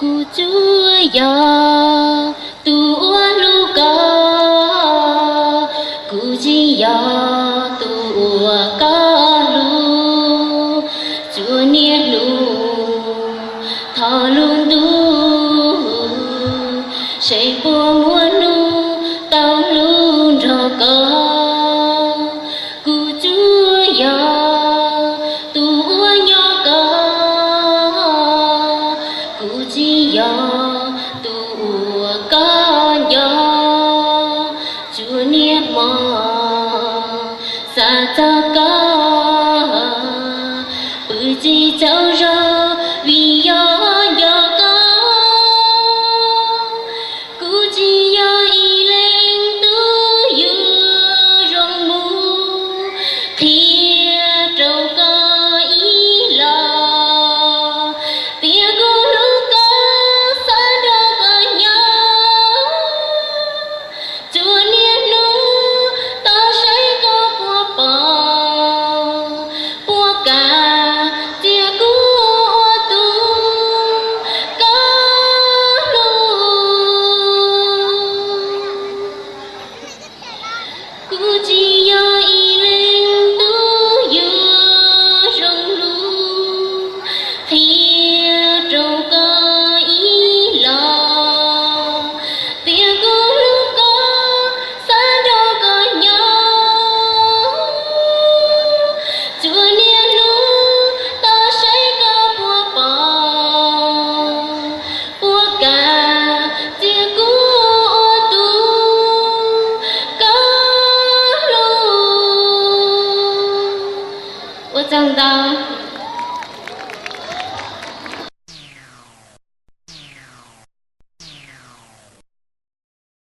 Kuv tsuas yog tus uas hlub koj, kuv tsis yog tus uas koj hlub. Tsuas niaj hnub thov lub ntuj, seb puas muaj hnub tau hlub nrog koj. Kuv tsuas yog tus uas nyob koj, kuv tsis yog